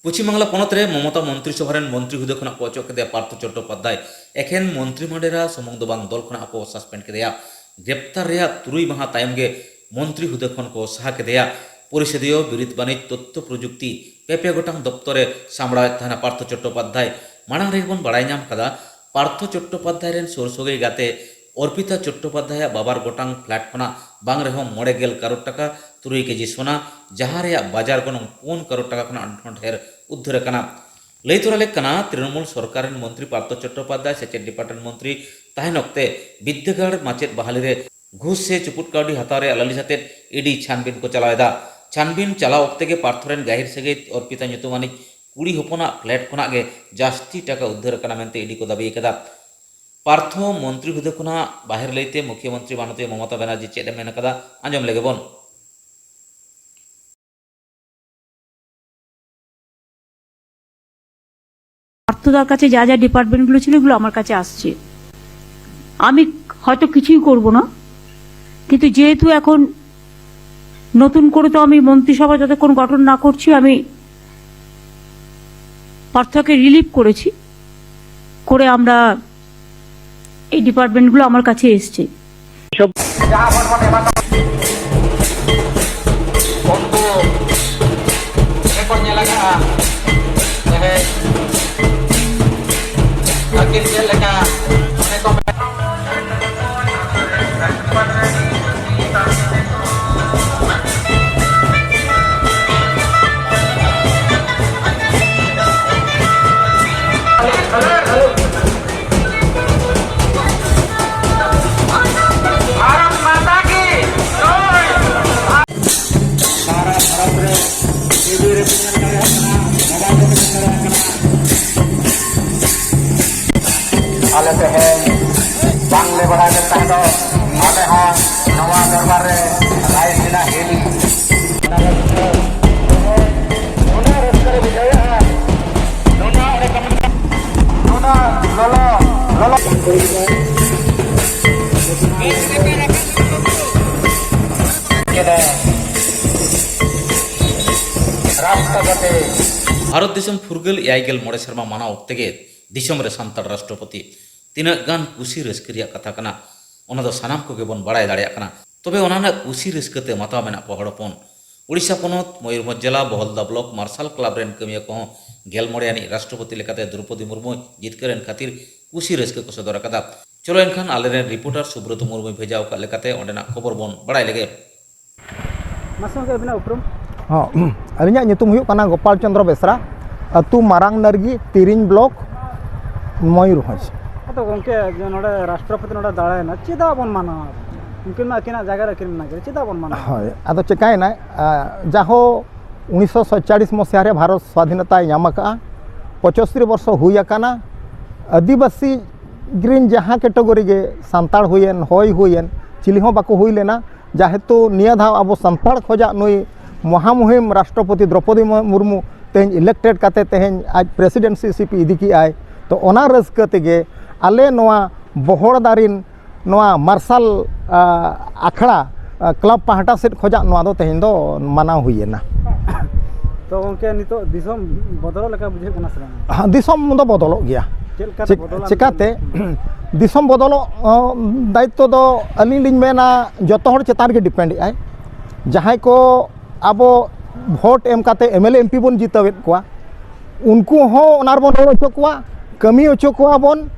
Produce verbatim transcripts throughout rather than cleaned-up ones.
ᱯᱚᱪᱷᱤᱢ ᱵᱟᱝᱞᱟ ᱯᱚᱱᱚᱛ ᱨᱮ ᱢᱚᱢᱚᱛᱟ ᱢᱚᱱᱛᱨᱤ ᱥᱚᱵᱷᱟ ᱨᱮᱱ ᱢᱚᱱᱛᱨᱤ ᱦᱩᱫᱟᱹ ᱠᱷᱚᱱᱟᱜ ᱠᱚ ᱚᱪᱚᱜ ᱠᱮᱫᱮᱭᱟ ᱯᱟᱨᱛᱷᱚ ᱪᱚᱴᱴᱳᱯᱟᱫᱽᱫᱷᱟᱭ᱾ ᱮᱠᱷᱮᱱ ᱢᱚᱱᱛᱨᱤ ᱢᱟᱰᱮᱨᱟ ᱥᱩᱢᱩᱝ ᱫᱚ ᱵᱟᱝ, ᱫᱚᱞ ᱠᱷᱚᱱᱟᱜ ᱦᱚᱸᱠᱚ ᱥᱟᱥᱯᱮᱱᱰ ᱠᱮᱫᱮᱭᱟ᱾ ᱜᱨᱮᱯᱛᱟᱨ ᱨᱮᱭᱟᱜ ᱛᱩᱨᱩᱭ ᱢᱟᱦᱟ ᱛᱟᱭᱚᱢ ᱜᱮ ᱢᱚᱱᱛᱨᱤ ᱦᱩᱫᱟᱹ ᱠᱷᱚᱱ ᱠᱚ ᱥᱟᱦᱟ ᱠᱮᱫᱮᱭᱟ᱾ ᱯᱚᱨᱤᱥᱚᱫᱤᱭᱚ ᱵᱤᱨᱤᱫ ᱵᱟᱹᱱᱤᱡ ᱛᱚᱛᱛᱷᱚ ᱯᱨᱚᱡᱩᱠᱛᱤ ᱯᱮ ᱯᱮ ᱜᱚᱴᱟᱝ ᱫᱚᱯᱛᱚᱨ ᱮ ᱥᱟᱢᱵᱲᱟᱣᱮᱫ ᱛᱟᱦᱮᱱᱟ ᱯᱟᱨᱛᱷᱚ ᱪᱚᱴᱴᱳᱯᱟᱫᱽᱫᱷᱟᱭ᱾ ᱢᱟᱲᱟᱝ ᱨᱮᱜᱮ ᱵᱚᱱ ᱵᱟᱲᱟᱭ ᱧᱟᱢ ᱠᱟᱫᱟ, ᱯᱟᱨᱛᱷᱚ ᱪᱚᱴᱴᱳᱯᱟᱫᱽᱫᱷᱟᱭ ᱨᱮᱱ ᱥᱩᱨ ᱥᱟᱹᱜᱟᱹᱭ ᱜᱟᱛᱮ ᱚᱨᱯᱤᱛᱟ ᱪᱚᱴᱴᱳᱯᱟᱫᱽᱫᱷᱟᱭᱟᱜ ᱵᱟᱵᱟᱨ ᱜᱚᱴᱟᱝ ᱯᱷᱞᱮᱴ ᱠᱷᱚᱱᱟᱜ ᱵᱟᱝ ᱨᱮᱦᱚᱸ ᱢᱚᱬᱮ ᱜᱮᱞ ᱠᱟᱨᱳᱲ ᱴᱟᱠᱟ, ᱛᱩᱨᱩᱭ ᱠᱮᱡᱤ ᱥᱳᱱᱟ, ᱡᱟᱦᱟᱸ ᱨᱮᱭᱟᱜ ᱵᱟᱡᱟᱨ ᱜᱚᱱᱚᱝ ᱯᱩᱱ ᱠᱟᱨᱳᱲ ᱴᱟᱠᱟ ᱠᱷᱚᱱᱟᱜ ᱦᱚᱸ ᱰᱷᱮᱨ ᱩᱫᱽᱫᱷᱟᱹᱨ ᱟᱠᱟᱱᱟ᱾ ᱞᱟᱹᱭ ᱛᱚᱨᱟ ᱞᱮᱠ ᱠᱟᱱᱟ, ᱛᱨᱤᱱᱚᱢᱩᱞ ᱥᱚᱨᱠᱟᱨ ᱨᱮᱱ ᱢᱚᱱᱛᱨᱤ ᱯᱟᱨᱛᱷᱚ ᱪᱚᱴᱴᱳᱯᱟᱫᱽᱫᱷᱟᱭ ᱥᱮᱪᱮᱫ ᱰᱤᱯᱟᱨᱴᱢᱮᱱᱴ ᱢᱚᱱᱛᱨᱤ ᱛᱟᱦᱮᱱ ᱚᱠᱛᱮ ᱵᱤᱫᱽᱫᱟᱹᱜᱟᱲ ᱢᱟᱪᱮᱫ ᱵᱟᱦᱟᱞᱤ ᱨᱮ ᱜᱷᱩᱥ ᱥᱮ ᱪᱩᱯᱩᱫ ᱠᱟᱹᱣᱰᱤ ᱦᱟᱛᱟᱣ ᱨᱮᱭᱟᱜ ᱞᱟᱹᱞᱤᱥ ᱟᱛᱮᱫ ᱤᱰᱤ ᱪᱷᱟᱱᱵᱤᱱ ᱠᱚ ᱪᱟᱞᱟᱣ ᱮᱫᱟ᱾ ᱪᱷᱟᱱᱵᱤᱱ ᱪᱟᱞᱟᱣ ᱚᱠᱛᱮ ᱜᱮ ᱯᱟᱨᱛᱷᱚ ᱨᱮᱱ ᱜᱟᱹᱦᱤᱨ ᱥᱟᱹᱜᱟᱹᱭ ᱚᱨᱯᱤᱛᱟ ᱧᱩᱛᱩᱢᱟᱱᱤᱡ ᱠᱩᱲᱤ ᱦᱚᱯᱚᱱᱟᱜ ᱯᱷᱞᱮᱴ ᱠᱷᱚᱱᱟᱜ ᱜᱮ ᱡᱟᱹᱥᱛᱤ ᱴᱟᱠᱟ ᱩᱫᱽᱫᱷᱟᱹᱨ ᱟᱠᱟᱱᱟ ᱢᱮᱱᱛᱮ ᱤᱰᱤ ᱠᱚ ᱫᱟᱹᱵᱤ ᱟᱠᱟᱫᱟ᱾ ᱯᱟᱨᱛᱷᱚ ᱢᱚᱱᱛᱨᱤ ᱦᱩᱫᱟᱹ ᱠᱷᱚᱱᱟᱜ ᱵᱟᱦᱮᱨ ᱞᱟᱹᱭᱛᱮ ᱢᱩᱠᱷᱭᱟᱹ ᱢᱚᱱᱛᱨᱤ ᱢᱟᱱᱚᱛᱤᱭᱟᱹ ᱢᱚᱢᱚᱛᱟ ᱵᱟᱱᱟᱨᱡᱤ ᱪᱮᱫ ᱮ ᱢᱮᱱ ᱟᱠᱟᱫᱟ, ᱟᱸᱡᱚᱢ ᱞᱮᱜᱮ ᱵᱚᱱ᱾ পার্থদার কাছে যা যা ডিপার্টমেন্টগুলো ছিল, এগুলো আমার কাছে আসছে। আমি হয়তো কিছুই করব না, কিন্তু যেহেতু এখন নতুন করে তো আমি মন্ত্রিসভা যতক্ষণ গঠন না করছি, আমি পার্থকে রিলিভ করেছি, করে আমরা এই ডিপার্টমেন্টগুলো আমার কাছে এসছে। ᱡᱟᱦᱟᱸ ᱵᱚᱱ ᱵᱚᱱ ᱮᱢᱟ ᱠᱚᱣᱟ, ᱩᱱᱠᱩ ᱜᱮᱠᱚ ᱧᱮᱞ ᱟᱠᱟᱫᱼᱟ᱾ ᱛᱮᱦᱮᱧ ᱟᱹᱠᱤᱱ ᱪᱮᱫ ᱞᱮᱠᱟ ᱚᱱᱮ ᱠᱚ ᱢᱮᱱ ᱵᱷᱟᱨᱚᱛ ᱢᱟᱛᱟ ᱠᱤ ᱡᱚᱭ᱾ ᱥᱟᱨᱟ ᱵᱷᱟᱨᱚᱛ ᱨᱮ ᱴᱤᱵᱷᱤ ᱨᱮ ᱧᱮᱞ ᱫᱟᱲᱮᱭᱟᱜ ᱠᱟᱱᱟ, ᱢᱳᱵᱟᱭᱤᱞ ᱨᱮ ᱧᱮᱞ ᱫᱟᱲᱮᱭᱟᱜ ᱠᱟᱱᱟ᱾ ᱟᱞᱮ ᱛᱮᱦᱮᱧ ᱵᱟᱝᱞᱮ ᱵᱟᱲᱟᱭ ᱞᱮᱫ ᱛᱟᱦᱮᱸ ᱫᱚ, ᱟᱞᱮ ᱦᱚᱸ ᱱᱚᱣᱟ ᱫᱚᱨᱵᱟᱨ ᱨᱮ ᱨᱟᱭᱥᱤᱱᱟ ᱦᱤᱞ ᱱᱩᱱᱟᱹᱜ ᱨᱟᱹᱥᱠᱟᱹ ᱞᱮ ᱵᱩᱡᱷᱟᱹᱣᱮᱫᱼᱟ᱾ ᱱᱩᱱᱟᱹᱜ ᱞᱚᱞᱚ, ᱞᱚᱞᱚ᱾ ᱨᱟᱥᱴᱨᱚᱯᱚᱛᱤ ᱵᱷᱟᱨᱚᱛ ᱫᱤᱥᱚᱢ ᱯᱷᱩᱨᱜᱟᱹᱞ ᱮᱭᱟᱭ ᱜᱮᱞ ᱢᱚᱬᱮ ᱥᱮᱨᱢᱟ ᱢᱟᱱᱟᱣ ᱚᱠᱛᱮ ᱜᱮ ᱫᱤᱥᱚᱢ ᱨᱮ ᱥᱟᱱᱛᱟᱲ ᱨᱟᱥᱴᱨᱚᱯᱚᱛᱤ ᱛᱤᱱᱟᱹᱜ ᱜᱟᱱ ᱠᱩᱥᱤ ᱨᱟᱹᱥᱠᱟᱹ ᱨᱮᱭᱟᱜ ᱠᱟᱛᱷᱟ ᱠᱟᱱᱟ, ᱚᱱᱟ ᱫᱚ ᱥᱟᱱᱟᱢ ᱠᱚᱜᱮ ᱵᱚᱱ ᱵᱟᱲᱟᱭ ᱫᱟᱲᱮᱭᱟᱜ ᱠᱟᱱᱟ᱾ ᱛᱚᱵᱮ ᱚᱱᱟ ᱨᱮᱱᱟᱜ ᱠᱩᱥᱤ ᱨᱟᱹᱥᱠᱟᱹ ᱛᱮ ᱢᱟᱛᱟᱣ ᱢᱮᱱᱟᱜ ᱠᱚᱣᱟ ᱦᱚᱲ ᱦᱚᱯᱚᱱ᱾ ᱳᱰᱤᱥᱟ ᱯᱚᱱᱚᱛ ᱢᱚᱭᱩᱨᱵᱷᱚᱸᱡᱽ ᱡᱮᱞᱟ ᱵᱚᱦᱚᱞᱫᱟ ᱵᱞᱚᱠ ᱢᱟᱨᱥᱟᱞ ᱠᱞᱟᱵᱽ ᱨᱮᱱ ᱠᱟᱹᱢᱤᱭᱟᱹ ᱠᱚᱦᱚᱸ ᱜᱮᱞ ᱢᱚᱬᱮ ᱟᱹᱱᱤᱡ ᱨᱟᱥᱴᱨᱚᱯᱚᱛᱤ ᱞᱮᱠᱟᱛᱮ ᱫᱨᱚᱯᱚᱫᱤ ᱢᱩᱨᱢᱩᱭ ᱡᱤᱛᱠᱟᱹᱨ ᱮᱱ ᱠᱷᱟᱹᱛᱤᱨ ᱠᱩᱥᱤ ᱨᱟᱹᱥᱠᱟᱹ ᱠᱚ ᱥᱚᱫᱚᱨ ᱟᱠᱟᱫᱟ᱾ ᱪᱚᱞᱚ ᱮᱱᱠᱷᱟᱱ ᱟᱞᱮᱨᱮᱱ ᱨᱤᱯᱳᱨᱴᱟᱨ ᱥᱩᱵᱨᱚᱛ ᱢᱩᱨᱢᱩᱭ ᱵᱷᱮᱡᱟ ᱟᱠᱟᱫ ᱞᱮᱠᱟᱛᱮ ᱚᱸᱰᱮᱱᱟᱜ ᱠᱷᱚᱵᱚᱨ ᱵᱚᱱ ᱵᱟᱲᱟᱭ ᱞᱮᱜᱮ᱾ ᱢᱟᱥᱮ ᱜᱚᱢᱠᱮ, ᱟᱹᱵᱤᱱᱟᱜ ᱩᱯᱨᱩᱢ? ᱦᱚᱸ, ᱟᱹᱞᱤᱧᱟᱜ ᱧᱩᱛᱩᱢ ᱦᱩᱭᱩᱜ ᱠᱟᱱᱟ ᱜᱳᱯᱟᱞ ᱪᱚᱸᱫᱽᱨᱚ ᱵᱮᱥᱨᱟ, ᱟᱹᱛᱩ ᱢᱟᱨᱟᱝ ᱱᱟᱨᱜᱤ, ᱛᱤᱨᱤᱧ ᱵᱞᱚᱠ, ᱢᱚᱭᱩᱨᱵᱷᱚᱸᱡᱽ᱾ ᱟᱫᱚ ᱜᱚᱢᱠᱮ, ᱡᱮ ᱱᱚᱰᱮ ᱨᱟᱥᱴᱨᱚᱯᱚᱛᱤ ᱱᱚᱰᱮ ᱫᱟᱲᱟᱭᱮᱱᱟ, ᱪᱮᱫᱟᱜ ᱵᱚᱱ ᱢᱟᱱᱟᱣᱟ? ᱩᱱᱠᱤᱱ ᱢᱟ ᱟᱹᱠᱤᱱᱟᱜ ᱡᱟᱭᱜᱟ ᱨᱮ ᱟᱹᱠᱤᱱ ᱢᱮᱱᱟᱜ ᱠᱤᱱᱟ, ᱪᱮᱫᱟᱜ ᱵᱚᱱ ᱢᱟᱱᱟᱣᱟ? ᱦᱳᱭ, ᱟᱫᱚ ᱪᱮᱠᱟᱭᱮᱱᱟ, ᱟ, ᱡᱟᱦᱳ ᱩᱱᱤᱥᱥᱚ ᱥᱟᱛᱪᱟᱲᱤᱥ ᱢᱚᱥᱤᱦᱟ ᱨᱮ ᱵᱷᱟᱨᱚᱛ ᱥᱣᱟᱫᱷᱤᱱᱚᱛᱟᱭ ᱧᱟᱢ ᱟᱠᱟᱫᱼᱟ, ᱯᱚᱸᱪᱟᱥᱤ ᱵᱚᱨᱥᱚ ᱦᱩᱭ ᱟᱠᱟᱱᱟ᱾ ᱟᱹᱫᱤᱵᱟᱹᱥᱤ ᱨᱤᱱ ᱡᱟᱦᱟᱸ ᱠᱮᱴᱮᱜᱚᱨᱤ ᱜᱮ, ᱥᱟᱱᱛᱟᱲ ᱦᱩᱭᱮᱱ, ᱦᱚᱭ ᱦᱩᱭᱮᱱ, ᱪᱤᱞᱤ ᱦᱚᱸ ᱵᱟᱠᱚ ᱦᱩᱭ ᱞᱮᱱᱟ᱾ ᱡᱮᱦᱮᱛᱩ ᱱᱤᱭᱟᱹ ᱫᱷᱟᱣ ᱟᱵᱚ ᱥᱟᱱᱛᱟᱲ ᱠᱷᱚᱡᱟᱜ ᱱᱩᱭ ᱢᱚᱦᱟᱢᱩᱦᱤᱢ ᱨᱟᱥᱴᱨᱚᱯᱚᱛᱤ ᱫᱨᱚᱯᱚᱫᱤ ᱢᱩᱨᱢᱩ ᱛᱮᱦᱮᱧ ᱤᱞᱮᱠᱴᱮᱰ ᱠᱟᱛᱮ ᱛᱮᱦᱮᱧ ᱟᱡ ᱯᱨᱮᱥᱤᱰᱮᱱᱥᱤᱯ ᱤᱫᱤ ᱠᱮᱜᱼᱟᱭ᱾ ᱛᱚ, ᱚᱱᱟ ᱨᱟᱹᱥᱠᱟᱹ ᱛᱮᱜᱮ ᱟᱞᱮ ᱱᱚᱣᱟ ᱵᱚᱦᱚᱲᱫᱟ ᱨᱤᱱ ᱱᱚᱣᱟ ᱢᱟᱨᱥᱟᱞ, ᱟ, ᱟᱠᱷᱲᱟ, ᱟ, ᱠᱞᱟᱵᱽ ᱯᱟᱦᱴᱟ ᱥᱮᱫ ᱠᱷᱚᱡᱟᱜ ᱱᱚᱣᱟ ᱫᱚ ᱛᱮᱦᱮᱧ ᱫᱚ ᱢᱟᱱᱟᱣ ᱦᱩᱭᱮᱱᱟ᱾ ᱛᱚ ᱜᱚᱢᱠᱮ, ᱱᱤᱛᱚᱜ ᱫᱤᱥᱚᱢ ᱵᱚᱫᱚᱞᱚᱜ ᱞᱮᱠᱟ ᱵᱩᱡᱷᱟᱹᱜ ᱠᱟᱱᱟ ᱥᱮ ᱵᱟᱝ? ᱦᱟᱸ, ᱫᱤᱥᱚᱢ ᱫᱚ ᱵᱚᱫᱚᱞᱚᱜ ᱜᱮᱭᱟ᱾ ᱪᱮᱫ ᱞᱮᱠᱟᱛᱮ ᱪᱮᱠ-, ᱵᱚᱫᱚᱞᱟ? ᱪᱮᱠᱟᱛᱮ? ᱫᱤᱥᱚᱢ ᱵᱚᱫᱚᱞᱚᱜ, ᱚ, ᱫᱟᱭᱤᱛᱛᱚ ᱫᱚ ᱟᱹᱞᱤᱧ ᱞᱤᱧ ᱢᱮᱱᱟ ᱡᱚᱛᱚ ᱦᱚᱲ ᱪᱮᱛᱟᱱ ᱨᱮᱜᱮ ᱰᱤᱯᱮᱱᱰ ᱮᱫ ᱟᱭ᱾ ᱡᱟᱦᱟᱸᱭ ᱠᱚ ᱟᱵᱚ ᱵᱷᱳᱴ ᱮᱢ ᱠᱟᱛᱮ M L A M P ᱵᱚᱱ ᱡᱤᱛᱟᱹᱣᱮᱫ ᱠᱚᱣᱟ, ᱩᱱᱠᱩ ᱦᱚᱸ ᱚᱱᱟ ᱨᱮᱵᱚᱱ ᱨᱚᱲ ᱦᱚᱪᱚ ᱠᱚᱣᱟ, ᱠᱟᱹᱢᱤ ᱦᱚᱪᱚ ᱠᱚᱣᱟ ᱵᱚᱱ᱾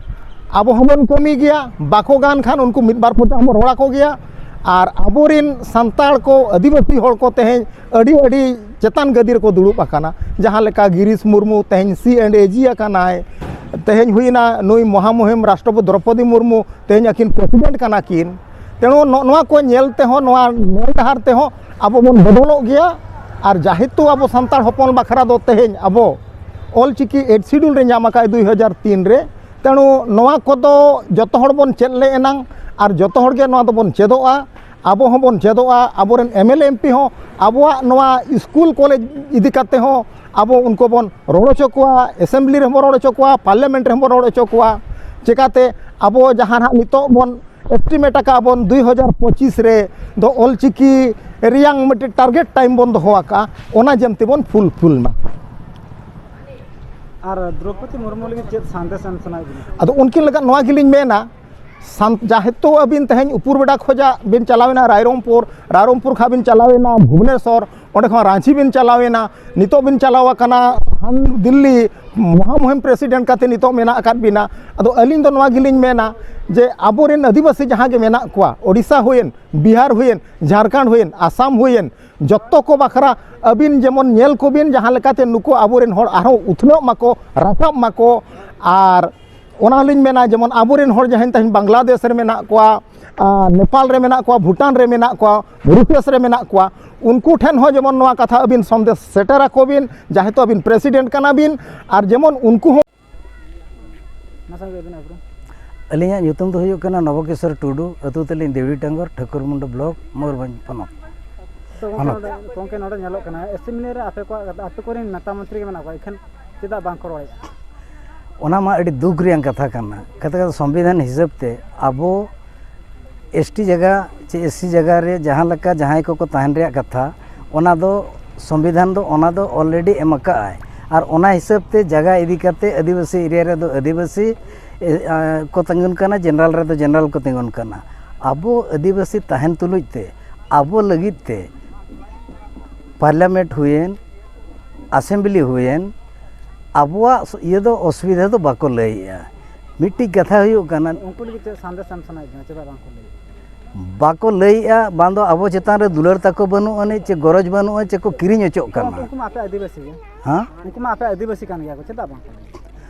ᱟᱵᱚ ᱦᱚᱸᱵᱚᱱ ᱠᱟᱹᱢᱤ ᱜᱮᱭᱟ, ᱵᱟᱠᱚ ᱜᱟᱱ ᱠᱷᱟᱱ ᱩᱱᱠᱩ ᱢᱤᱫ ᱵᱟᱨ ᱯᱚᱭᱥᱟ ᱦᱚᱸᱵᱚᱱ ᱨᱚᱲ ᱟᱠᱚ ᱜᱮᱭᱟ᱾ ᱟᱨ ᱟᱵᱚᱨᱮᱱ ᱥᱟᱱᱛᱟᱲ ᱠᱚ, ᱟᱹᱫᱤᱵᱟᱹᱥᱤ ᱦᱚᱲ ᱠᱚ ᱛᱮᱦᱮᱧ ᱟᱹᱰᱤ, ᱟᱹᱰᱤ ᱪᱮᱛᱟᱱ ᱜᱟᱹᱫᱤ ᱨᱮᱠᱚ ᱫᱩᱲᱩᱵ ᱟᱠᱟᱱᱟ᱾ ᱡᱟᱦᱟᱸ ᱞᱮᱠᱟ ᱜᱤᱨᱤᱥ ᱢᱩᱨᱢᱩ ᱛᱮᱦᱮᱧ ᱥᱤ ᱮᱱᱰ ᱮ ᱡᱤ ᱟᱠᱟᱱᱟᱭ, ᱛᱮᱦᱮᱧ ᱦᱩᱭᱱᱟ ᱱᱩᱭ ᱢᱚᱦᱟᱢᱩᱦᱤᱢ ᱨᱟᱥᱴᱨᱚᱯᱚᱛᱤ ᱫᱨᱚᱯᱚᱫᱤ ᱢᱩᱨᱢᱩ ᱛᱮᱦᱮᱧ ᱟᱹᱠᱤᱱ ᱯᱨᱮᱥᱤᱰᱮᱱᱴ ᱠᱟᱱᱟ ᱠᱤᱱ᱾ ᱛᱮᱬᱩ ᱱᱚᱜ-, ᱱᱚᱣᱟ ᱠᱚ ᱧᱮᱞ ᱛᱮᱦᱚᱸ, ᱱᱚᱣᱟ ᱧᱮᱞ ᱰᱟᱦᱟᱨ ᱛᱮᱦᱚᱸ ᱟᱵᱚ ᱵᱚᱱ ᱵᱚᱫᱚᱞᱚᱜ ᱜᱮᱭᱟ᱾ ᱟᱨ ᱡᱟᱦᱮᱛᱩ ᱟᱵᱚ ᱥᱟᱱᱛᱟᱲ ᱦᱚᱯᱚᱱ ᱵᱟᱠᱷᱨᱟ ᱫᱚ ᱛᱮᱦᱮᱧ ᱟᱵᱚ ᱚᱞ ᱪᱤᱠᱤ ᱮᱭᱤᱴ ᱥᱤᱰᱩᱞ ᱨᱮ ᱧᱟᱢ ᱟᱠᱟᱫ ᱫᱩᱭ ᱦᱟᱡᱟᱨ ᱛᱤᱱ ᱨᱮ, ᱛᱮᱬᱩ ᱱᱚᱣᱟ ᱠᱚᱫᱚ ᱡᱚᱛᱚ ᱦᱚᱲ ᱵᱚᱱ ᱪᱮᱫ ᱞᱮ ᱮᱱᱟᱝ ᱟᱨ ᱡᱚᱛᱚ ᱦᱚᱲ ᱜᱮ ᱱᱚᱣᱟ ᱫᱚᱵᱚᱱ ᱪᱮᱫᱚᱜᱼᱟ᱾ ᱟᱵᱚ ᱦᱚᱸᱵᱚᱱ ᱪᱮᱫᱚᱜᱼᱟ, ᱟᱵᱚᱨᱮᱱ M L A M P ᱦᱚᱸ ᱟᱵᱚᱣᱟᱜ ᱱᱚᱣᱟ ᱥᱠᱩᱞ ᱠᱚᱞᱮᱡᱽ ᱤᱫᱤ ᱠᱟᱛᱮ ᱦᱚᱸ ᱟᱵᱚ ᱩᱱᱠᱩ ᱵᱚᱱ ᱨᱚᱲ ᱦᱚᱪᱚ ᱠᱚᱣᱟ, ᱮᱥᱮᱢᱵᱞᱤ ᱨᱮᱦᱚᱸ ᱵᱚᱱ ᱨᱚᱲ ᱦᱚᱪᱚ ᱠᱚᱣᱟ, ᱯᱟᱨᱞᱟᱢᱮᱱᱴ ᱨᱮᱦᱚᱸ ᱵᱚᱱ ᱨᱚᱲ ᱦᱚᱪᱚ ᱠᱚᱣᱟ᱾ ᱪᱮᱠᱟᱛᱮ ᱟᱵᱚ ᱡᱟᱦᱟᱸ ᱱᱟᱦᱟᱜ ᱱᱤᱛᱚᱜ ᱵᱚᱱ ᱮᱥᱴᱤᱢᱮᱴ ᱟᱠᱟᱫ ᱵᱚᱱ ᱫᱩᱭ ᱦᱟᱡᱟᱨ ᱯᱚᱸᱪᱤᱥ ᱨᱮ ᱫᱚ ᱚᱞ ᱪᱤᱠᱤ ᱨᱮᱭᱟᱝ ᱢᱤᱫᱴᱮᱱ ᱴᱟᱨᱜᱮᱴ ᱴᱟᱭᱤᱢ ᱵᱚᱱ ᱫᱚᱦᱚ ᱟᱠᱟᱫᱼᱟ, ᱚᱱᱟ ᱡᱮᱢᱛᱤ ᱵᱚᱱ ᱯᱷᱩᱞᱯᱷᱤᱞ ᱢᱟ᱾ ᱟᱨ ᱫᱨᱚᱣᱯᱚᱫᱤ ᱢᱩᱨᱢᱩ ᱞᱟᱹᱜᱤᱫ ᱪᱮᱫ ᱥᱟᱸᱫᱮᱥ ᱮᱢ ᱥᱟᱱᱟᱭᱮᱫ ᱵᱤᱱᱟ? ᱟᱫᱚ ᱩᱱᱠᱤᱱ ᱞᱟᱹᱜᱤᱫ ᱱᱚᱣᱟ ᱜᱮᱞᱤᱧ ᱢᱮᱱᱟ, ᱥᱟᱱ-, ᱡᱮᱦᱮᱛᱩ ᱟᱹᱵᱤᱱ ᱛᱮᱦᱮᱧ ᱩᱯᱩᱨ ᱵᱮᱰᱟ ᱠᱷᱚᱱᱟᱜ ᱵᱤᱱ ᱪᱟᱞᱟᱣᱮᱱᱟ ᱨᱟᱭᱨᱚᱝᱯᱩᱨ, ᱨᱟᱭᱨᱚᱝᱯᱩᱨ ᱠᱷᱚᱱ ᱵᱤᱱ ᱪᱟᱞᱟᱣᱮᱱᱟ ᱵᱷᱩᱵᱽᱱᱮᱥᱚᱨ, ᱚᱸᱰᱮ ᱠᱷᱚᱱ ᱨᱟᱸᱪᱤ ᱵᱤᱱ ᱪᱟᱞᱟᱣᱮᱱᱟ, ᱱᱤᱛᱚᱜ ᱵᱤᱱ ᱪᱟᱞᱟᱣ ᱟᱠᱟᱱᱟ ᱦᱟᱱ ᱫᱤᱞᱞᱤ, ᱢᱚᱦᱟᱢᱩᱦᱤᱢ ᱯᱨᱮᱥᱤᱰᱮᱱᱴ ᱠᱟᱛᱮ ᱱᱤᱛᱚᱜ ᱢᱮᱱᱟᱜ ᱟᱠᱟᱫ ᱵᱤᱱᱟ᱾ ᱟᱫᱚ ᱟᱹᱞᱤᱧ ᱫᱚ ᱱᱚᱣᱟ ᱜᱮᱞᱤᱧ ᱢᱮᱱᱟ ᱡᱮ ᱟᱵᱚᱨᱮᱱ ᱟᱹᱫᱤᱵᱟᱹᱥᱤ ᱡᱟᱦᱟᱸ ᱜᱮ ᱢᱮᱱᱟᱜ ᱠᱚᱣᱟ, ᱳᱰᱤᱥᱟ ᱦᱩᱭᱮᱱ, ᱵᱤᱦᱟᱨ ᱦᱩᱭᱮᱱ, ᱡᱷᱟᱲᱠᱷᱚᱸᱰ ᱦᱩᱭᱮᱱ, ᱟᱥᱟᱢ ᱦᱩᱭᱮᱱ, ᱡᱚᱛᱚ ᱠᱚ ᱵᱟᱠᱷᱨᱟ ᱟᱹᱵᱤᱱ ᱡᱮᱢᱚᱱ ᱧᱮᱞ ᱠᱚᱵᱤᱱ, ᱡᱟᱦᱟᱸ ᱞᱮᱠᱟᱛᱮ ᱱᱩᱠᱩ ᱟᱵᱚᱨᱮᱱ ᱦᱚᱲ ᱟᱨᱦᱚᱸ ᱩᱛᱱᱟᱹᱜ ᱢᱟᱠᱚ, ᱨᱟᱠᱟᱵ ᱢᱟᱠᱚ᱾ ᱟᱨ ᱚᱱᱟ ᱦᱚᱸᱞᱤᱧ ᱢᱮᱱᱟ, ᱡᱮᱢᱚᱱ ᱟᱵᱚᱨᱮᱱ ᱦᱚᱲ ᱡᱟᱦᱟᱸᱭ ᱛᱮᱦᱮᱧ ᱵᱟᱝᱞᱟᱫᱮᱥ ᱨᱮ ᱢᱮᱱᱟᱜ ᱠᱚᱣᱟ, ᱟᱨ ᱱᱮᱯᱟᱞ ᱨᱮ ᱢᱮᱱᱟᱜ ᱠᱚᱣᱟ, ᱵᱷᱩᱴᱟᱱ ᱨᱮ ᱢᱮᱱᱟᱜ ᱠᱚᱣᱟ, ᱢᱚᱨᱤᱥᱟᱥ ᱨᱮ ᱢᱮᱱᱟᱜ ᱠᱚᱣᱟ, ᱩᱱᱠᱩ ᱴᱷᱮᱱ ᱦᱚᱸ ᱡᱮᱢᱚᱱ ᱱᱚᱣᱟ ᱠᱟᱛᱷᱟ ᱟᱹᱵᱤᱱ ᱥᱚᱱᱫᱮᱥ ᱥᱮᱴᱮᱨ ᱟᱠᱚ ᱵᱤᱱ, ᱡᱮᱦᱮᱛᱩ ᱟᱹᱵᱤᱱ ᱯᱨᱮᱥᱤᱰᱮᱱᱴ ᱠᱟᱱᱟ ᱵᱤᱱ, ᱟᱨ ᱡᱮᱢᱚᱱ ᱩᱱᱠᱩ ᱦᱚᱸ ᱢᱟᱥᱮ ᱟᱹᱵᱤᱱᱟᱜ ᱩᱯᱨᱩᱢ? ᱟᱹᱞᱤᱧᱟᱜ ᱧᱩᱛᱩᱢ ᱫᱚ ᱦᱩᱭᱩᱜ ᱠᱟᱱᱟ ᱱᱚᱵᱚᱠᱤᱥᱳᱨ ᱴᱩᱰᱩ, ᱟᱹᱛᱩ ᱛᱟᱹᱞᱤᱧ ᱫᱮᱣᱲᱤ ᱴᱟᱝᱜᱚᱨ, ᱴᱷᱟᱹᱠᱩᱨᱢᱩᱱᱰᱟ ᱵᱞᱚᱠ, ᱢᱚᱭᱩᱨᱵᱷᱚᱸᱡᱽ ᱯᱚᱱᱚᱛ᱾ ᱛᱚ ᱜᱚᱢᱠᱮ, ᱦᱚᱱᱚᱛ᱾ ᱱᱚᱰᱮ, ᱜᱚᱢᱠᱮ, ᱱᱚᱰᱮ ᱧᱮᱞᱚᱜ ᱠᱟᱱᱟ, ᱮᱥᱮᱢᱵᱞᱤ ᱨᱮ ᱟᱯᱮ ᱠᱚᱣᱟᱜ, ᱟᱯᱮ ᱠᱚᱨᱮᱱ ᱱᱮᱛᱟ ᱢᱚᱱᱛᱨᱤ ᱜᱮ ᱢᱮᱱᱟᱜ ᱠᱚᱣᱟ, ᱮᱱᱠᱷᱟᱱ ᱪᱮᱫᱟᱜ ᱵᱟᱝ ᱠᱚ ᱨᱚᱲᱮᱫᱼᱟ? ᱚᱱᱟ ᱢᱟ ᱟᱹᱰᱤ ᱫᱩᱠ ᱨᱮᱭᱟᱜ ᱠᱟᱛᱷᱟ ᱠᱟᱱᱟ᱾ ᱠᱟᱛᱷᱟ ᱠᱟᱱᱟ, ᱥᱚᱝᱵᱤᱫᱷᱟᱱ ᱦᱤᱥᱟᱹᱵ ᱛᱮ ᱟᱵᱚ ᱮᱥ ᱴᱤ ᱡᱟᱭᱜᱟ ᱪᱮ ᱮᱥ ᱥᱤ ᱡᱟᱭᱜᱟ ᱨᱮ ᱡᱟᱦᱟᱸ ᱞᱮᱠᱟ ᱡᱟᱦᱟᱸᱭ ᱠᱚᱠᱚ ᱛᱟᱦᱮᱱ ᱨᱮᱭᱟᱜ ᱠᱟᱛᱷᱟ, ᱚᱱᱟ ᱫᱚ ᱥᱚᱝᱵᱤᱫᱷᱟᱱ ᱫᱚ ᱚᱱᱟ ᱫᱚ already ᱮᱢ ᱟᱠᱟᱫ ᱟᱭ᱾ ᱟᱨ ᱚᱱᱟ ᱦᱤᱥᱟᱹᱵ ᱛᱮ ᱡᱟᱭᱜᱟ ᱤᱫᱤ ᱠᱟᱛᱮ ᱟᱹᱫᱤᱵᱟᱹᱥᱤ ᱮᱨᱤᱭᱟ ᱨᱮᱫᱚ ᱟᱹᱫᱤᱵᱟᱹᱥᱤ, ᱮ, ᱟ, ᱠᱚ ᱛᱤᱸᱜᱩᱱ ᱠᱟᱱᱟ, ᱡᱮᱱᱟᱨᱮᱞ ᱨᱮᱫᱚ ᱡᱮᱱᱟᱨᱮᱞ ᱠᱚ ᱛᱤᱸᱜᱩᱱ ᱠᱟᱱᱟ᱾ ᱟᱵᱚ ᱟᱹᱫᱤᱵᱟᱹᱥᱤ ᱛᱟᱦᱮᱱ ᱛᱩᱞᱩᱡ ᱛᱮ ᱟᱵᱚ ᱞᱟᱹᱜᱤᱫ ᱛᱮ ᱯᱟᱨᱞᱟᱢᱮᱱᱴ ᱦᱩᱭᱮᱱ, ᱟᱥᱮᱢᱵᱞᱤ ᱦᱩᱭᱮᱱ, ᱟᱵᱚᱣᱟᱜ ᱤᱭᱟᱹ ᱫᱚ, ᱚᱥᱩᱵᱤᱫᱷᱟ ᱫᱚ ᱵᱟᱠᱚ ᱞᱟᱹᱭᱮᱜᱼᱟ᱾ ᱢᱤᱫᱴᱤᱡ ᱠᱟᱛᱷᱟ ᱦᱩᱭᱩᱜ ᱠᱟᱱᱟ, ᱩᱱᱠᱩ ᱞᱟᱹᱜᱤᱫ ᱪᱮᱫ ᱥᱟᱸᱫᱮᱥ ᱮᱢ ᱥᱟᱱᱟᱭᱮᱫ ᱵᱮᱱᱟ? ᱪᱮᱫᱟᱜ ᱵᱟᱝ ᱠᱚ ᱞᱟᱹᱭᱮᱫᱼᱟ? ᱵᱟᱠᱚ ᱞᱟᱹᱭᱮᱜᱼᱟ, ᱵᱟᱝ ᱫᱚ ᱟᱵᱚ ᱪᱮᱛᱟᱱ ᱨᱮ ᱫᱩᱞᱟᱹᱲ ᱛᱟᱠᱚ ᱵᱟᱹᱱᱩᱜ ᱟᱹᱱᱤᱡ, ᱪᱮ ᱜᱚᱨᱚᱡᱽ ᱵᱟᱹᱱᱩᱜᱼᱟ, ᱪᱮ ᱠᱚ ᱠᱤᱨᱤᱧ ᱚᱪᱚᱜ ᱠᱟᱱᱟ᱾ ᱩᱱᱠᱩ ᱢᱟ ᱟᱯᱮ ᱟᱹᱫᱤᱵᱟᱹᱥᱤ ᱜᱮ᱾ ᱦᱮᱸ? ᱩᱱᱠᱩ ᱢᱟ ᱟᱯᱮ ᱟᱹᱫᱤᱵᱟᱹᱥᱤ ᱠᱟᱱ ᱜᱮᱭᱟ ᱠᱚ, ᱪᱮᱫᱟᱜ ᱵᱟᱝ ᱠᱚ ᱞᱟᱹᱭᱮᱫᱼᱟ?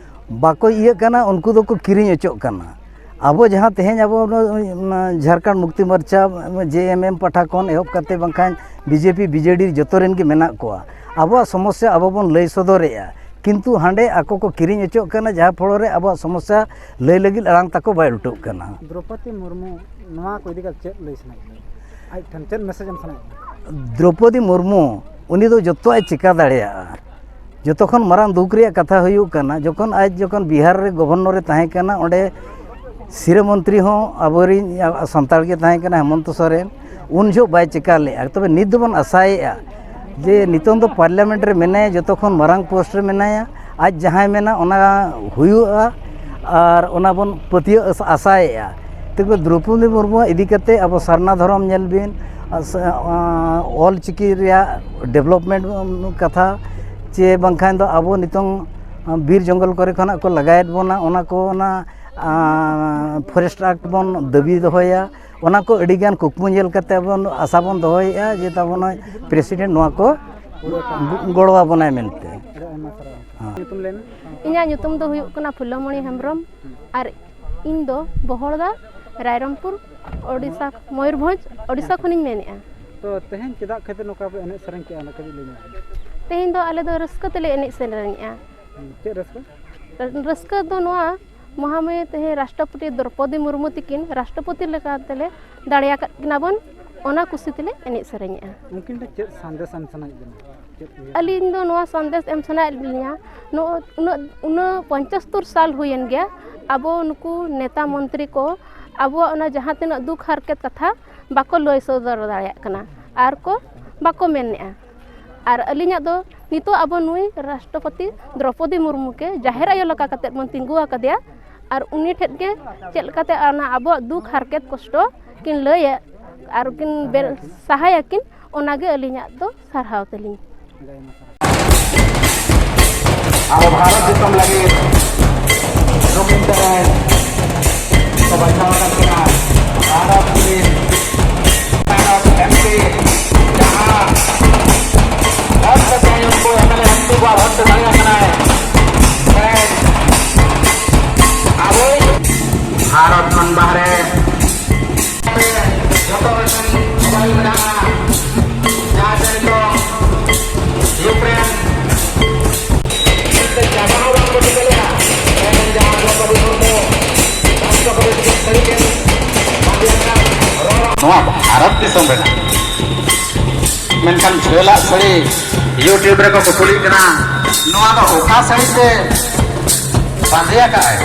ᱵᱟᱠᱚ ᱤᱭᱟᱹᱜ ᱠᱟᱱᱟ, ᱩᱱᱠᱩ ᱫᱚᱠᱚ ᱠᱤᱨᱤᱧ ᱚᱪᱚᱜ ᱠᱟᱱᱟ᱾ ᱟᱵᱚ ᱡᱟᱦᱟᱸ ᱛᱮᱦᱮᱧ ᱟᱵᱚ ᱱᱚᱣᱟ, ᱚᱱᱟ ᱡᱷᱟᱲᱠᱷᱚᱸᱰ ᱢᱩᱠᱛᱤ ᱢᱳᱨᱪᱟ, ᱡᱮ ᱮᱢ ᱮᱢ ᱯᱟᱦᱴᱟ ᱠᱷᱚᱱ ᱮᱦᱚᱵ ᱠᱟᱛᱮ ᱵᱟᱝᱠᱷᱟᱱ B J P, B J ᱰᱤ ᱡᱚᱛᱚ ᱨᱮᱱ ᱜᱮ ᱢᱮᱱᱟᱜ ᱠᱚᱣᱟ᱾ ᱟᱵᱚᱣᱟᱜ ᱥᱚᱢᱚᱥᱥᱟ ᱟᱵᱚ ᱵᱚᱱ ᱞᱟᱹᱭ ᱥᱚᱫᱚᱨᱮᱜᱼᱟ, ᱠᱤᱱᱛᱩ ᱦᱟᱸᱰᱮ ᱟᱠᱚ ᱠᱚ ᱠᱤᱨᱤᱧ ᱚᱪᱚᱜ ᱠᱟᱱᱟ, ᱡᱟᱦᱟᱸ ᱯᱷᱚᱲᱚ ᱨᱮ ᱟᱵᱚᱣᱟᱜ ᱥᱚᱢᱚᱥᱥᱟ ᱞᱟᱹᱭ ᱞᱟᱹᱜᱤᱫ ᱟᱲᱟᱝ ᱛᱟᱠᱚ ᱵᱟᱭ ᱩᱞᱴᱟᱹᱜ ᱠᱟᱱᱟ᱾ ᱫᱨᱚᱯᱚᱫᱤ ᱢᱩᱨᱢᱩ ᱱᱚᱣᱟ ᱠᱚ ᱤᱫᱤ ᱠᱟᱛᱮ ᱪᱮᱫ ᱞᱟᱹᱭ ᱥᱟᱱᱟᱭᱮᱫ ᱵᱮᱱᱟ? ᱟᱡ ᱴᱷᱮᱱ ᱪᱮᱫ ᱢᱮᱥᱮᱡᱽ ᱮᱢ ᱥᱟᱱᱟᱭᱮᱫ ᱵᱮᱱᱟ? ᱫᱨᱚᱯᱚᱫᱤ ᱢᱩᱨᱢᱩ, ᱩᱱᱤ ᱫᱚ ᱡᱚᱛᱚᱣᱟᱜ ᱮ ᱪᱮᱠᱟ ᱫᱟᱲᱮᱭᱟᱜᱼᱟ᱾ ᱡᱚᱛᱚ ᱠᱷᱚᱱ ᱢᱟᱨᱟᱝ ᱫᱩᱠ ᱨᱮᱭᱟᱜ ᱠᱟᱛᱷᱟ ᱦᱩᱭᱩᱜ ᱠᱟᱱᱟ, ᱡᱚᱠᱷᱚᱱ ᱟᱡ ᱡᱚᱠᱷᱚᱱ ᱵᱤᱦᱟᱨ ᱨᱮ ᱜᱚᱵᱷᱚᱨᱱᱚᱨ ᱮ ᱛᱟᱦᱮᱸ ᱠᱟᱱᱟ, ᱚᱸᱰᱮ ᱥᱤᱨᱟᱹ ᱢᱚᱱᱛᱨᱤ ᱦᱚᱸ ᱟᱵᱚᱨᱤᱱ ᱥᱟᱱᱛᱟᱲ ᱜᱮ ᱛᱟᱦᱮᱸ ᱠᱟᱱᱟ, ᱦᱮᱢᱚᱱᱛᱚ ᱥᱚᱨᱮᱱ᱾ ᱩᱱ ᱡᱚᱦᱚᱜ ᱵᱟᱭ ᱪᱮᱠᱟ ᱞᱮᱫᱼᱟ᱾ ᱛᱚᱵᱮ ᱱᱤᱛ ᱫᱚᱵᱚᱱ ᱟᱥᱟᱭᱮᱫᱼᱟ ᱡᱮ ᱱᱤᱛᱚᱝ ᱫᱚ ᱯᱟᱨᱞᱟᱢᱮᱱᱴ ᱨᱮ ᱢᱮᱱᱟᱭᱟ, ᱡᱚᱛᱚ ᱠᱷᱚᱱ ᱢᱟᱨᱟᱝ ᱯᱳᱥᱴ ᱨᱮ ᱢᱮᱱᱟᱭᱟ, ᱟᱡ ᱡᱟᱦᱟᱸᱭ ᱢᱮᱱᱟ ᱚᱱᱟ ᱦᱩᱭᱩᱜᱼᱟ, ᱟᱨ ᱚᱱᱟ ᱵᱚᱱ ᱯᱟᱹᱛᱭᱟᱹᱣ ᱟᱥ-, ᱟᱥᱟᱭᱮᱫᱼᱟ᱾ ᱛᱚᱵᱮ ᱫᱨᱚᱣᱯᱚᱫᱤ ᱢᱩᱨᱢᱩ ᱤᱫᱤ ᱠᱟᱛᱮ ᱟᱵᱚ ᱥᱟᱨᱱᱟ ᱫᱷᱚᱨᱚᱢ ᱧᱮᱞ ᱵᱤᱱ, ᱟᱥ-, ᱟᱸ, ᱚᱞ ᱪᱤᱠᱤ ᱨᱮᱭᱟᱜ development ᱠᱟᱛᱷᱟ, ᱪᱮ ᱵᱟᱝᱠᱷᱟᱱ ᱫᱚ ᱟᱵᱚ ᱱᱤᱛᱚᱝ ᱵᱤᱨ ᱡᱚᱝᱜᱚᱞ ᱠᱚᱨᱮ ᱠᱷᱚᱱᱟᱜ ᱠᱚ ᱞᱟᱜᱟᱭᱮᱫ ᱵᱚᱱᱟ, ᱚᱱᱟ ᱠᱚ, ᱚᱱᱟ, ᱟᱸ, Forest Act ᱵᱚᱱ ᱫᱟᱹᱵᱤ ᱫᱚᱦᱚᱭᱟ᱾ ᱚᱱᱟ ᱠᱚ ᱟᱹᱰᱤᱜᱟᱱ ᱠᱩᱠᱢᱩ ᱧᱮᱞ ᱠᱟᱛᱮ ᱵᱚᱱ ᱟᱥᱟ ᱵᱚᱱ ᱫᱚᱦᱚᱭᱮᱫᱼᱟ ᱡᱮ ᱛᱟᱵᱚᱱ ᱱᱚᱜᱼᱚᱭ president ᱱᱚᱣᱟ ᱠᱚ ᱜᱚᱲᱚ ᱟᱵᱚᱱᱟᱭ ᱢᱮᱱᱛᱮ᱾ ᱟᱹᱰᱤ ᱟᱭᱢᱟ ᱥᱟᱨᱦᱟᱣ᱾ ᱦᱮᱸ᱾ ᱧᱩᱛᱩᱢ ᱞᱟᱹᱭ ᱢᱮ᱾ ᱤᱧᱟᱹᱜ ᱧᱩᱛᱩᱢ ᱫᱚ ᱦᱩᱭᱩᱜ ᱠᱟᱱᱟ ᱯᱷᱩᱞᱚᱢᱚᱬᱤ ᱦᱮᱢᱵᱨᱚᱢ ᱟᱨ ᱤᱧ ᱫᱚ ᱵᱚᱦᱚᱲᱫᱟ, ᱨᱟᱭᱨᱚᱝᱯᱩᱨ, ᱳᱰᱤᱥᱟ, ᱢᱚᱭᱩᱨᱵᱷᱚᱸᱡᱽ, ᱳᱰᱤᱥᱟ ᱠᱷᱚᱱᱤᱧ ᱢᱮᱱᱮᱫᱼᱟ᱾ ᱛᱚ ᱛᱮᱦᱮᱧ ᱪᱮᱫᱟᱜ ᱠᱷᱟᱹᱛᱤᱨ ᱱᱚᱝᱠᱟ ᱯᱮ ᱮᱱᱮᱡ ᱥᱮᱨᱮᱧ ᱠᱮᱜᱼᱟ, ᱚᱱᱟ ᱠᱟᱹᱴᱤᱡ ᱞᱟᱹᱭ ᱧᱚᱜ ᱢᱮ᱾ ᱛᱮᱦᱮᱧ ᱫᱚ ᱟᱞᱮ ᱫᱚ ᱨᱟᱹᱥᱠᱟᱹ ᱛᱮᱞᱮ ᱮᱱᱮᱡ ᱥᱮᱨᱮᱧᱮᱫᱼᱟ᱾ ᱦᱩᱸ, ᱪᱮᱫ ᱨᱟᱹᱥᱠᱟᱹ? ᱨᱟᱹᱥᱠᱟᱹ ᱫᱚ ᱱᱚᱣᱟ, ᱢᱚᱦᱟᱢᱟᱭᱟ ᱛᱮᱦᱮᱧ ᱨᱟᱥᱴᱨᱚᱯᱚᱛᱤ ᱫᱨᱚᱯᱚᱫᱤ ᱢᱩᱨᱢᱩ ᱛᱤᱠᱤᱱ ᱨᱟᱥᱴᱨᱚᱯᱚᱛᱤ ᱞᱮᱠᱟᱛᱮᱞᱮ ᱫᱟᱲᱮᱭᱟᱠᱟᱫ ᱠᱤᱱᱟ ᱵᱚᱱ, ᱚᱱᱟ ᱠᱩᱥᱤ ᱛᱮᱞᱮ ᱮᱱᱮᱡ ᱥᱮᱨᱮᱧᱮᱫᱼᱟ᱾ ᱩᱱᱠᱤᱱ ᱴᱷᱮᱱ ᱪᱮᱫ ᱥᱟᱸᱫᱮᱥ ᱮᱢ ᱥᱟᱱᱟᱭᱮᱫ ᱵᱮᱱᱟ? ᱪᱮᱫ ᱩᱭᱦᱟᱹᱨ? ᱟᱹᱞᱤᱧ ᱫᱚ ᱱᱚᱣᱟ ᱥᱟᱸᱫᱮᱥ ᱮᱢ ᱥᱟᱱᱟᱭᱮᱫ ᱞᱤᱧᱟ, ᱱᱚᱜᱼᱚᱭ ᱩᱱᱟᱹᱜ, ᱩᱱᱟᱹᱜ ᱯᱚᱸᱪᱟᱛᱛᱳᱨ ᱥᱟᱞ ᱦᱩᱭᱮᱱ ᱜᱮᱭᱟ, ᱟᱵᱚ ᱱᱩᱠᱩ ᱱᱮᱛᱟ ᱢᱚᱱᱛᱨᱤ ᱠᱚ ᱟᱵᱚᱣᱟᱜ ᱚᱱᱟ ᱡᱟᱦᱟᱸ ᱛᱤᱱᱟᱹᱜ ᱫᱩᱠ ᱦᱟᱨᱠᱮᱛ ᱠᱟᱛᱷᱟ ᱵᱟᱠᱚ ᱞᱟᱹᱭ ᱥᱚᱫᱚᱨ ᱫᱟᱲᱮᱭᱟᱜ ᱠᱟᱱᱟ ᱟᱨ ᱠᱚ ᱵᱟᱠᱚ ᱢᱮᱱᱮᱜᱼᱟ᱾ ᱟᱨ ᱟᱹᱞᱤᱧᱟᱜ ᱫᱚ ᱱᱤᱛᱚᱜ ᱟᱵᱚ ᱱᱩᱭ ᱨᱟᱥᱴᱨᱚᱯᱚᱛᱤ ᱫᱨᱚᱯᱚᱫᱤ ᱢᱩᱨᱢᱩ ᱜᱮ ᱡᱟᱦᱮᱨ ᱟᱭᱳ ᱞᱮᱠᱟ ᱠᱟᱛᱮᱫ ᱵᱚᱱ ᱛᱤᱸᱜᱩ ᱟᱠᱟᱫᱮᱭᱟ, ᱟᱨ ᱩᱱᱤ ᱴᱷᱮᱱ ᱜᱮ ᱪᱮᱫ ᱞᱮᱠᱟᱛᱮ ᱚᱱᱟ ᱟᱵᱚᱣᱟᱜ ᱫᱩᱠ ᱦᱟᱨᱠᱮᱛ ᱠᱚᱥᱴᱚ ᱠᱤᱱ ᱞᱟᱹᱭᱟ ᱟᱨ ᱠᱤᱱ ᱵᱮ-, ᱥᱟᱦᱟᱭᱟᱠᱤᱱ, ᱚᱱᱟᱜᱮ ᱟᱹᱞᱤᱧᱟᱜ ᱫᱚ ᱥᱟᱨᱦᱟᱣ ᱛᱟᱹᱞᱤᱧ᱾ ᱟᱵᱚ ᱵᱷᱟᱨᱚᱛ ᱫᱤᱥᱚᱢ ᱞᱟᱹᱜᱤᱫ ᱱᱩᱠᱤᱱ ᱛᱮᱦᱮᱧ ᱠᱚ ᱵᱟᱧᱪᱟᱣ ᱟᱠᱟᱫ ᱠᱤᱱᱟ᱾ ᱵᱷᱟᱨᱚᱛ ᱨᱤᱱ ᱵᱷᱟᱨᱚᱛ ᱮᱢ ᱯᱤ ᱡᱟᱦᱟᱸ ᱵᱷᱳᱴ ᱠᱟᱛᱮ ᱩᱱᱠᱩ M L A M P ᱠᱚᱣᱟᱜ ᱵᱷᱳᱴ ᱛᱮ ᱫᱟᱲᱮ ᱟᱠᱟᱱᱟᱭ, ᱛᱮᱦᱮᱧ ᱟᱵᱚᱭᱤᱡ ᱵᱷᱟᱨᱚᱛ ᱠᱷᱚᱱ ᱵᱟᱦᱨᱮ ᱡᱚᱛᱚ ᱞᱮᱠᱟᱱ ᱢᱳᱵᱟᱭᱤᱞ ᱢᱮᱱᱟᱜᱼᱟ, ᱡᱟᱦᱟᱸ ᱛᱮ ᱱᱤᱛᱚᱜ ᱤᱭᱩᱠᱨᱮᱱ ᱪᱟᱵᱟ ᱦᱚᱸ ᱵᱟᱝ ᱠᱚ ᱴᱷᱤᱠᱟᱹ ᱞᱮᱫᱟ᱾ ᱛᱮᱦᱮᱧ ᱡᱟᱦᱟᱸ ᱫᱨᱚᱯᱚᱫᱤ ᱢᱩᱨᱢᱩ ᱨᱟᱥᱴᱨᱚᱯᱚᱛᱤ ᱥᱟᱹᱨᱤ ᱜᱮ ᱵᱟᱸᱫᱮ ᱟᱠᱟᱱ ᱨᱚᱲ᱾ ᱱᱚᱣᱟ ᱵᱷᱟᱨᱚᱛ ᱫᱤᱥᱚᱢ ᱨᱮᱱᱟᱜ ᱢᱮᱱᱠᱷᱟᱱ ᱡᱷᱟᱹᱞᱟᱜ ᱥᱟᱹᱲᱤ YouTube ᱨᱮᱠᱚ ᱠᱩᱠᱞᱤᱜ ᱠᱟᱱᱟ, ᱱᱚᱣᱟ ᱫᱚ ᱚᱠᱟ ᱥᱟᱹᱲᱤ ᱛᱮ ᱵᱟᱸᱫᱮ ᱟᱠᱟᱫᱼᱟᱭ?